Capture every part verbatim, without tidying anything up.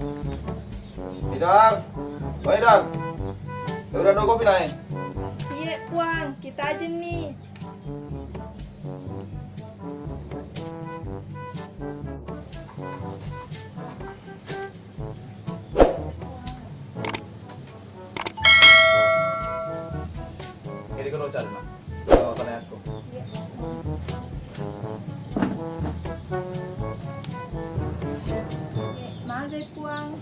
Idar, oh Idar, ya udah dua kopi naik. Iya, Puang, kita aja nih. Jadi kau cari, Mas. Kalau tanya aku. Iya. Magai, Puang.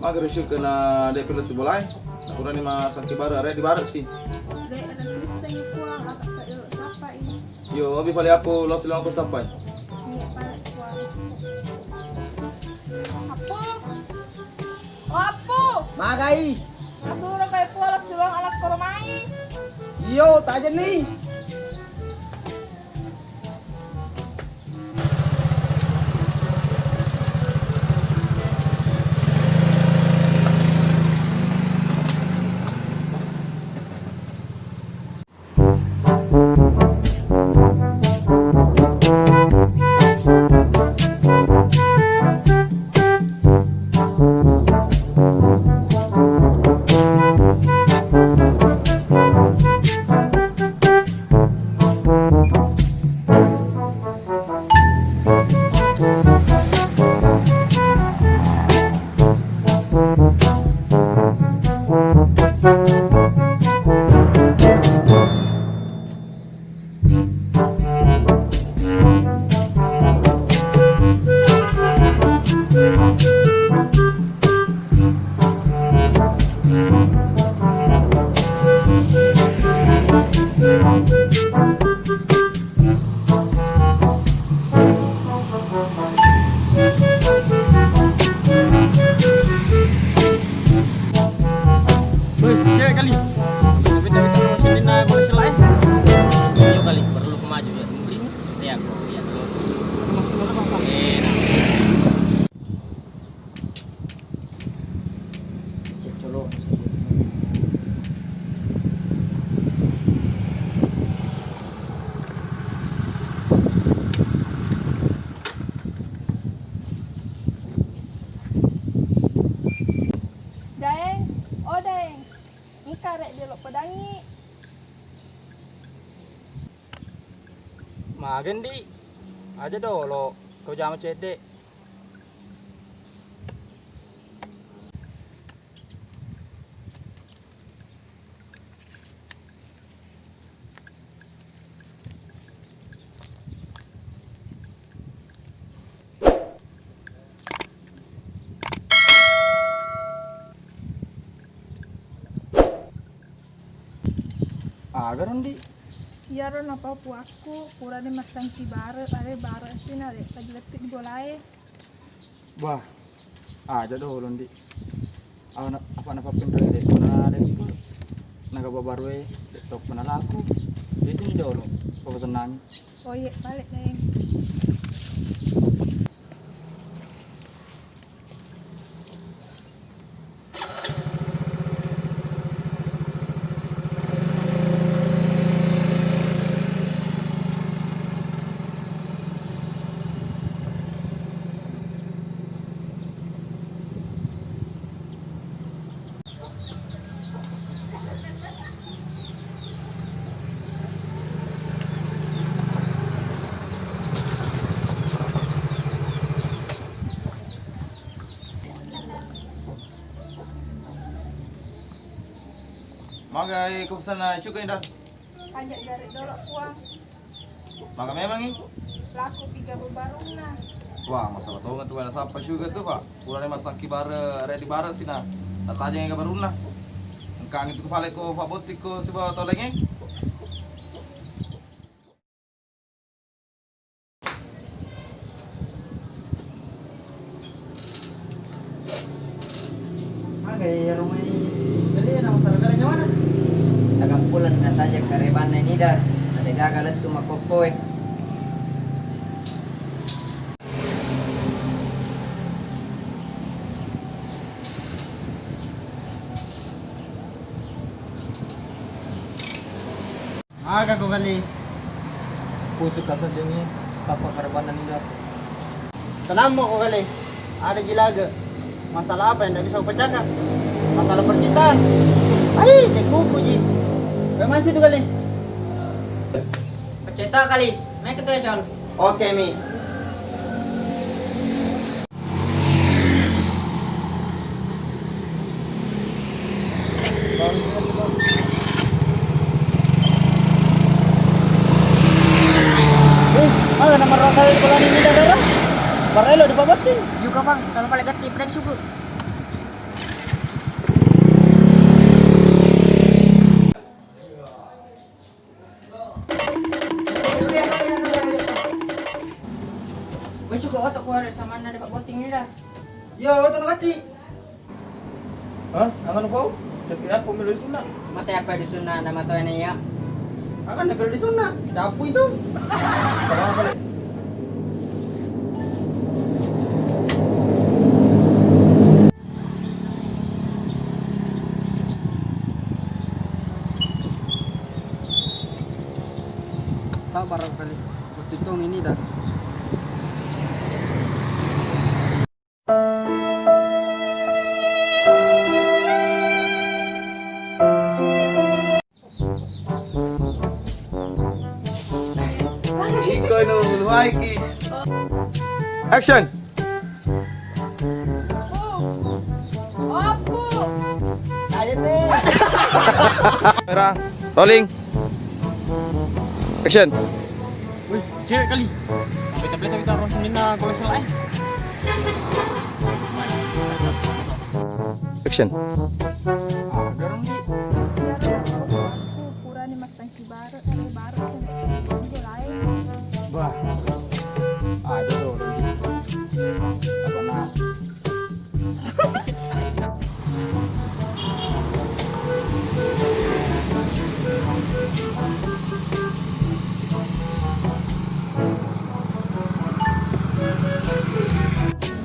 Magai, Rusyuk, kena dia pilih tu bolai. Aku ni masang kibara, ada di barat sih. Dek, ada tulisan, Puang, apa tak dulu siapa ini? Yo, abi pale aku lo silong aku sampai. Iya, pale, Puang. Apa? Oh, Appu! Magai? Nasuro kai Puang silong alak koromai. Iyo, tajeng ni. Woi, cewek kali. Beda-beda itu sininna gua selai. Iya kali, perlu ku maju ya, membeli. Iya, iya, perlu. Enak. Daeng, oh Daeng, engka rek diolo pedangi. Magen di, aja dolo, kau jama cedde. Aga rondi? Iyaro napau puakku, purani massangki bare, are bare sina de pajilettu di bolae. Wah, aja dolo ndi. Awa na-, apa napappenreng de na de naga babarue de toppa nalaku. Di sini dolo, papa senang. Oh iya, balik deh. Magai ko pesanna cuka indah. Aja jari dolo, Puang. Maka memang i? Laku piga bebarunna. Wah, masalah tonga tu, wena sappa juga tu, Pak. Purane massangki bare, re di bare sina. Tatajeng ga barunna. Engka itu kepale ko Pak Botik ko sibawa tolenge. Aga iya rumai gale na masalah gale nyawana? Sagappulang natajeng karebanna nida, nadegaga lettu makkokkoe. Aga ko gale? Kusuk kaseddingngi, sappa karebanna nida. Tenammo ko gale, ada ji lage. Masalah apa yang tidak bisa kupecahkan? Masalah percintaan. Ai, tekuku ji. Memang situ kali. Percintaan kali. Mai ke tu, Sol. Oke, Mi. Eh, aga nomor roda di bola ini, Dara? Barelo di Pabotting. Juga, Bang, kalau balik ganti prank suku. Wes, suka otak ku ada sama nada Pak Botting ini dah. Iya, otak mati. Hah? Angan kau? Jadi apa melo disunat? Masa apa disunat nama tuh ini ya? Akan melo disunat. Capu itu. Kalau apa, Le? Sabar kali. Berhitung ini dah. Iko nu luaiki. Action. Kamera, rolling. Action. Wih, cewek kali. Sampai tablet kita langsung minta koleksi lain. Action. Ah, garang di. Purani masang Baru, eh, baru. Bah. Ada tuh. Apa, nah?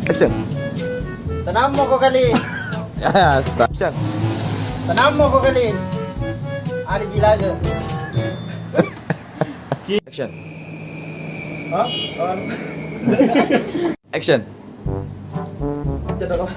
Action. Tenang mo ko kali. Astaga. Action. Tenang mo ko kali. Ada jilaga. Action. Hah? Action. Cedok.